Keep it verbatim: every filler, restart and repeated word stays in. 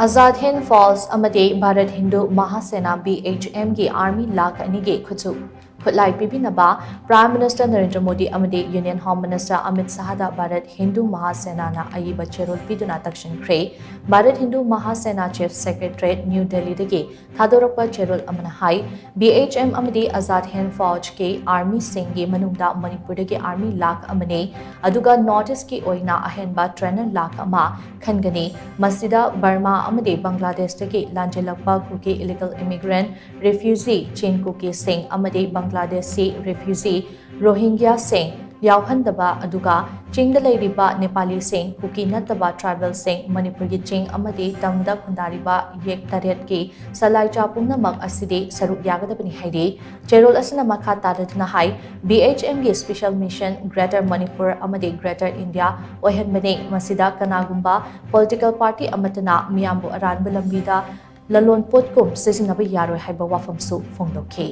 ꯑꯖꯥꯗ ꯍꯤꯟꯗ ꯐꯥꯎꯖ ꯑꯃꯗꯤ Bharat Hindu ꯃꯍꯥꯁꯦꯅꯥ, V H ꯑꯦꯝꯒꯤ army lakh ꯑꯅꯤꯒꯤ ꯈꯨꯠꯁꯨ ꯈꯨꯠꯂꯥꯏ ꯄꯤꯕꯤꯅꯕ Prime Minister ꯅꯔꯦꯟꯗ꯭ꯔ ꯃꯣꯗꯤ ꯑꯃꯗꯤ Union Home Minister Amit ꯁꯍꯥꯗ Bharat Hindu ꯃꯍꯥꯁꯦꯅꯥꯅ ꯑꯏꯕ ꯆꯦꯔꯣꯜ ꯄꯤꯗꯨꯅ ꯇꯛꯁꯤꯟꯈ꯭ꯔꯦ꯫ Bharat Hindu Mahasena Chief Secretariat, new ꯗꯦꯜꯂꯤꯗꯒꯤ ꯊꯥꯗꯣꯔꯛꯄ ꯆꯦꯔꯣꯜ ꯑꯃꯅ ꯍꯥꯏ, ꯚꯤ ꯑꯩꯆ ꯑꯦꯝ ꯑꯃꯗꯤ ꯑꯖꯥꯗ ꯍꯤꯟꯗ ꯐꯥꯎꯖꯀꯤ ꯑꯥꯔꯃꯤꯁꯤꯡꯒꯤ ꯃꯅꯨꯡꯗ ꯃꯅꯤꯄꯨꯔꯗꯒꯤ ꯑꯥꯔꯃꯤ ꯂꯥꯈ ꯑꯃꯅꯤ, ꯑꯗꯨꯒ North Eastꯀꯤ ꯑꯣꯏꯅ ꯑꯍꯦꯟꯕ trainer ꯂꯥꯈ ꯑꯃ ꯈꯟꯒꯅꯤ꯫ ꯃꯁꯤꯗ ꯕꯔꯃꯥ ꯑꯃꯗꯤ ꯕꯪꯒ꯭ꯂꯥꯗꯦꯁꯇꯒꯤ ꯂꯥꯟꯖꯦꯜꯂꯛꯄ ꯀꯨꯀꯤ illegal immigrant, refugee, ꯆꯤꯡ ꯀꯨꯀꯤꯁꯤꯡ ꯑꯃꯗꯤ ꯕꯪꯒ꯭ꯂꯥꯗꯦꯁꯤ refugee, ꯔꯣꯍꯤꯡꯒ꯭ꯌꯥꯁꯤꯡ ꯌꯥꯎꯍꯟꯗꯕ, ꯑꯗꯨꯒ ꯆꯤꯡꯗ ꯂꯩꯔꯤꯕ ꯅꯦꯄꯥꯂꯤꯁꯤꯡ, ꯀꯨꯀꯤ ꯅꯠꯇꯕ tribalꯁꯤꯡ, ꯃꯅꯤꯄꯨꯔꯒꯤ ꯆꯤꯡ ꯑꯃꯗꯤ ꯇꯝꯗ ꯈꯨꯟꯗꯥꯔꯤꯕ ꯌꯦꯛ ꯇꯔꯦꯠꯀꯤ ꯁꯂꯥꯏꯆꯥ ꯄꯨꯝꯅꯃꯛ ꯑꯁꯤꯗꯤ ꯁꯔꯨꯛ ꯌꯥꯒꯗꯕꯅꯤ ꯍꯥꯏꯔꯤ꯫ ꯆꯦꯔꯣꯜ ꯑꯁꯤꯅ ꯃꯈꯥ ꯇꯥꯔꯗꯨꯅ ꯍꯥꯏ, ꯚꯤ ꯑꯩꯆ ꯑꯦꯝꯒꯤ special mission Greater Manipur ꯑꯃꯗꯤ Greater India ꯑꯣꯏꯍꯟꯕꯅꯤ꯫ ꯃꯁꯤꯗ ꯀꯅꯥꯒꯨꯝꯕ political party ꯑꯃꯠꯇꯅ ꯃꯤꯌꯥꯝꯕꯨ ꯑꯔꯥꯟꯕ ꯂꯝꯕꯤꯗ ꯂꯂꯣꯟ ꯄꯣꯠꯀꯨꯝ ꯁꯤꯖꯤꯟꯅꯕ ꯌꯥꯔꯣꯏ ꯍꯥꯏꯕ ꯋꯥꯐꯝꯁꯨ ꯐꯣꯡꯗꯣꯛꯈꯤ꯫